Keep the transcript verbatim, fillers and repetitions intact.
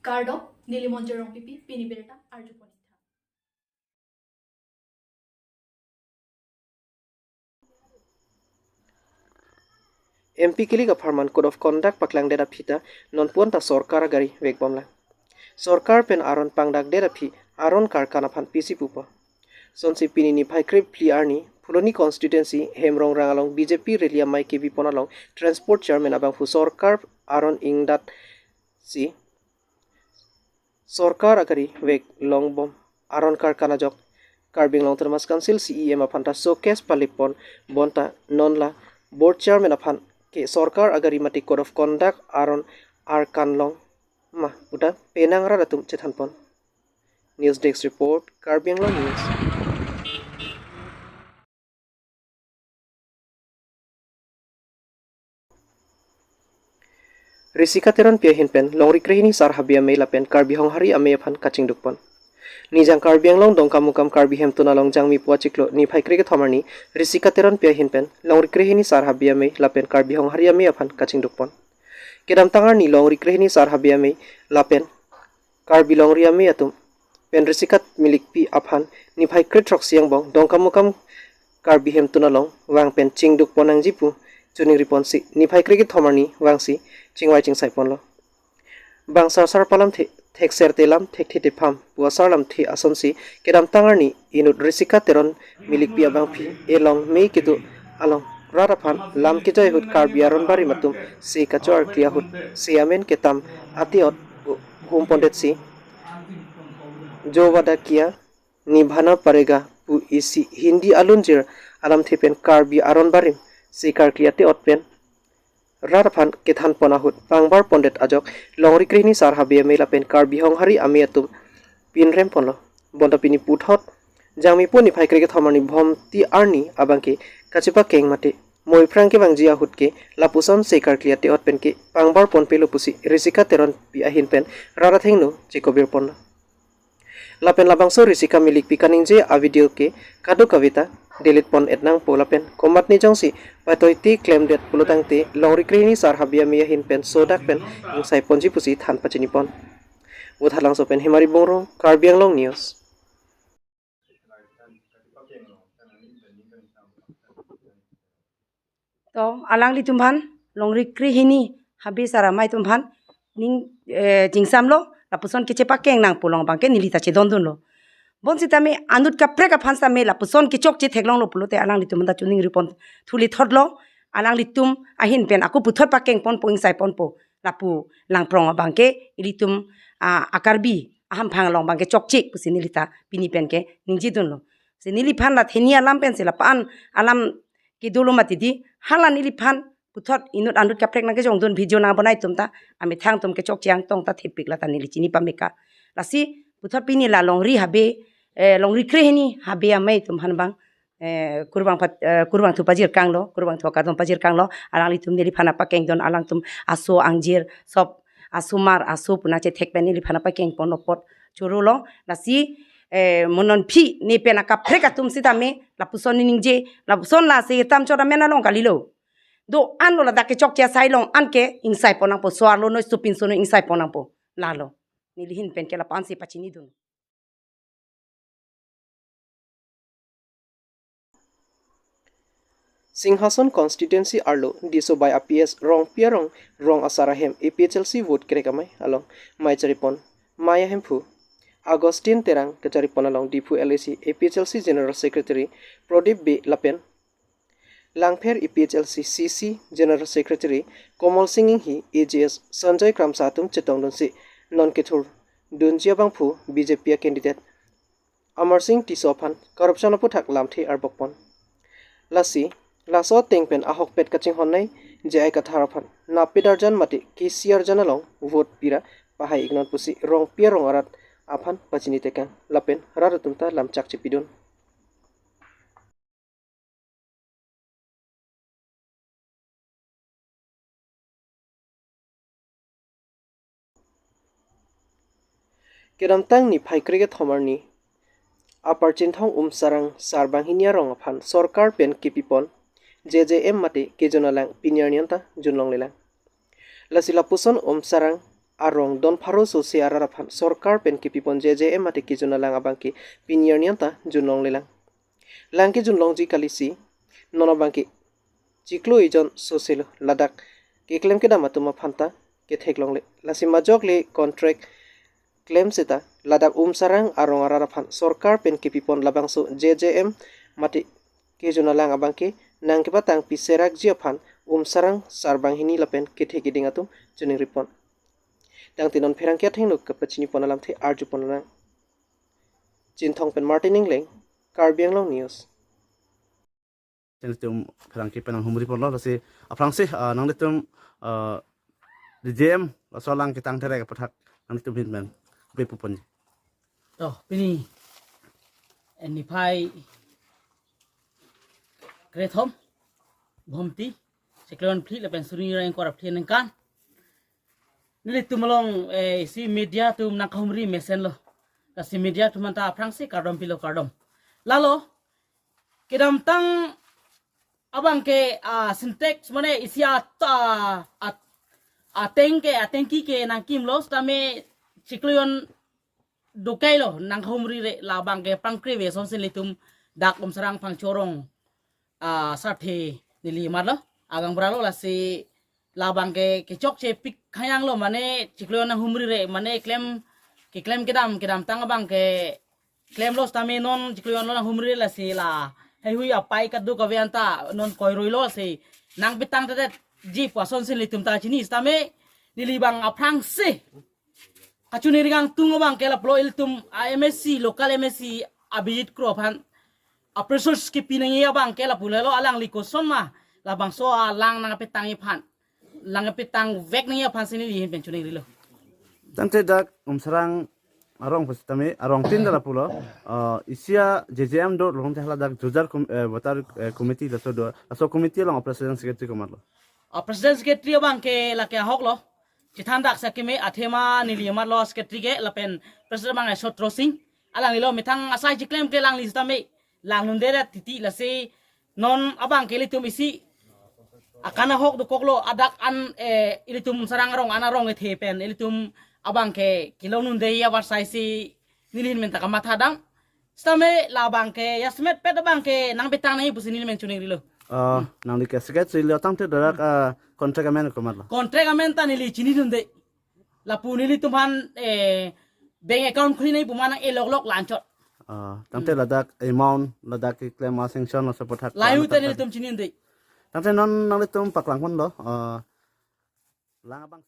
Kardom, neli Monjir Rongpipi, pini birta arjupon. M P kilik apharman Code of Conduct paklangdet aphi ta nonpu-an ta sorkar agari vekbomlang. Sorkar pen aron pangdakdet aphi aron karkan aphan pisi pupo. Sonsi pini niphai krephli arni Phuloni constituency Hemrongrang along B J P rally amei kepipon along transport chairman abangphu sorkar aron ingdatsi sorkar agari vek longbom aron karkan ajok Karbi Anglong Autonomous Council C E M aphan ta showcase palipon bonta non la board chairman aphan ke sorkar agari mate Code of Conduct aron arkan long ma puta penang rat atum chethanpon. News Desk Report, Karbi Anglong News. Risika Teronpi ahin pen Longri Krehini Sar Habe Amei lapen Karbi Honghari Amei aphan kachingdukpon. Nijang Karbi Anglong Dongkamukam Karbi Hemtun along Jangmi pu achiklo niphai krekethom arni Risika Teronpi ahin pen Longri Krehini Sar Habe Amei lapen Karbi Honghari Amei aphan kachingdukpon. Kedamtang arni Longri Krehini Sar Habe Amei lapen Karbi Longri Amei atum pen Risika Milikpi aphan niphai krethroksi angbong Dongkamukam Karbi Hemtun along vang pen chingdukpon nangji pu choningriponsi niphai krekethom arni vangsi chingvai chingsaiponlo. Bang sarsar palamthe, thekser te lam, thekthe te pham pu asar lamthe asonsi kedamtang arni inut Risika Teron Milikpi abangpi elong mei kedo along rat aphan lam kejoi ahut Karbi aron barim atum se kachoarkli ahut se amen ketam ate-ot humpondetsi Jo Wada Kiya Nibhana Padega pu isi Hindi alunjir alamthe pen Karbi aron barim se karkli ate-ot pen rat aphan kethanpon ahut pangbarpondet ajok Longri Krehini Sar Habe Amei lapen Karbi Honghari Amei atum pinremponlo. Bonta pini puthot Jangmi pu niphai krekethom arni Bhomti arni abangke kachepakeng mate moiprang kevangji ahut ke lapuson se karkli ate-ot pen ke pangbarponpelo pusi Risika Teronpi ahin pen rat athengno chekobirponlo. Lapen labangso Risika Milikpi kaningje avideo ke kadokave ta delete pon-et nangpo lapen komatne jongsi patoiti klemdet pulotangte Longri Krehini Sar Habe Amei ahin pen sodak pen ingsaiponji pusi than pachinipon. Vothatlangso pen Hemari Bongrung, Karbi Anglong News. To, alanglitum aphan, Longri Krehini Habe Sar Amei atum aphan, ning, eh, chingsamlo, lapuson kechepakeng nangpo along abangke neli ta chedondunlo. Bonsitame anut kaprek aphan sitame lapuson kechokche theklonglo pulote alanglitum ta choningripon thuli thotlo, alanglitum ahin pen ako puthot pakengponpo ingsaiponpo, lapu langprong abangke ilitum, ah, a-Karbi ahamphang along abangke chokche pusi neli ta pini pen ke ningjedunlo. Si neliphan la theni alam pensi lapu-an alam kedolo mati di, hala neliphan puthot inut anut kaprek nangkejongdun video nangbonai atum ta, amethang atum kechokche angtong ta thepik la ta neli chini pameka. Lasi puthot pini la Longri Habe, eh, Longri Krehini Habe Amei atum aphan abang, eh, kurvang pat, eh, kurvangthu pajirkanglo, kurvangthu akardom pajirkanglo, alanglitum neliphan apakengdun alangtum aso angjir, sop asomar, aso puna chethek pen neliphan apakengpon apot chorolo. Lasi, eh, mo non aphi ne pen akaprek atum sitame lapuson ningje, lapuson lasi tam chot amen along kalilo. Do-anlo ladak kechokche asai along anke ingsaipon nangpo, so-arlo noi, sopinso noi ingsaipon nangpo. Lalo. Neli ahin pen ke lapu-ansi pachinidun. Singhason constituency arlo Disobai a-P S Rongpi arong rong asar ahem A P H L C vote krek amei along mei charipon mei ahemphu Augustine Terang kacharipon along Diphu L A C A P H L C General Secretary Prodip Bey lapen Langpher A P H L C C C General Secretary Komol Sing Inghi, A G S Sanjoy Kramsa atum chetongdunsi non kethurdunji abangphu B J P a-candidate Amar Sing Tisso aphan corruption aputhak lamthe arbokpon. Lasi, laso ateng pen ahokpet kachinghonnei J I Kathar aphan napedarjan mate kesiarjan along vote pira pahai iknon pusi Rongpi arong arat aphan pachinitekang lapen rat atum ta lamchak chepidun. Kedamtang niphai krek kethom arni Upper Chinthong Umsarang Sarbang Hini arong aphan sorkar pen kepipon J J M mate kejun alang pini arni anta junlonglelang. Lasi lapuson Umsarang arong don pharo sose arat aphan sorkar pen kepipon J J M mate kejun alang abangke pini arni anta junlonglelang. Lang kejunlongji kalisi non abangke chiklo ejon soselo, ladak keklem kedam atum aphanta ketheklongle. Lasi majok le contract klem seta ladak Umsarang arong arat aphan sorkar pen kepipon labangso J J M mate kejun alang abangke nangkepatang piserakji aphan Umsarang sarbang hini lapen kethe keding atum chuning ripon. Tangte non pherangke athengno kapachinipon alamthe arjupon lang. Chinthong pen Martin Engleng, Karbi Anglong News. Nelitum pherangke pen nanghumri ponlo, lasi aphrangsi, ah, nanglitum, ah, J J M laso alang ketang terek aputhak nanglitum ahin pen kopi pupon? To, pini niphai krethom, Bhomti, chiklo phli lapen suri ingkoi ra phli aningkan. Nelitum along, eh, isi media atum nangkahumri mesenlo. Lasi media atum anta aphrangsi kardom pilo, kardom. Lalo, kedamtang abangke, ah, Sintex mane isi at-, ah, at-, ateng ke, atengki ke nangkimlo, sitame chiklo ejon dokai lo nangkahumri re, labangke pangkri ve sonsin ilitum dak Umsarang Phangcho arong, ah, sarthe neli matlo, agang bralo, lasi labangke kechokche pik khayang lo, mane chiklo ejon nanghumri re, mane klem, keklem kedam, kedamtang abangke klemlo sitame non chiklo ejon lo nanghumri, lasi la heihui apai kaduk kave anta non koiroilo, lasi nangpetang tedet ji pu asonsin ilitum ta chini, sitame neli abang aphrangsi kachuningri kangtung abangke lapulo, ilitum a M A C, local M A C Abhijit Kro aphan a pressure kepi nangji abangke lapu lelo, alangli koson ma labangso alang nangpetangji aphan, nangpetang vek nangji aphansi neli ahin pen chuningrilo. Tangte dak Umsarang arong pusitame arong tin da lapulo, ah, isi a J J M do longte hala dak jujar kom-, eh, voter, eh, committee laso do, laso committee along president secretary komatlo? Ah, president secretary abangke lake ahok lo. Chethan dak sakeme athema neli amatlo secretary ke, lapen president abang Sotro Singh. Alanglilo methang asai chiklem ke alangli sitame lang nunde ra titi, lasi non abangke ilitum isi akan ahok dokoklo, adak an, eh, ilitum Umsarang arong an arong ethe pen ilitum abangke kelong nunde ya, varsai si neli ahin pen ta kamatha dam. Sitame labangke jasemet pet abangke nangpetang nangji pusi neli pen chuningrilo. Ah, nangli ke secretary lo tangte dak, ah, contract amen komatlo? Contract amen ta neli chini dunde. Lapu nelitum aphan, eh, bank account khuli nangji pu ma nang-e loklok la-anchot. Ah, tangte ladak amount, ladak keklem a-sanction laso aputhak layu ta nelitum chini dunde. Tangte non nanglitum paklangponlo, ah, lang abang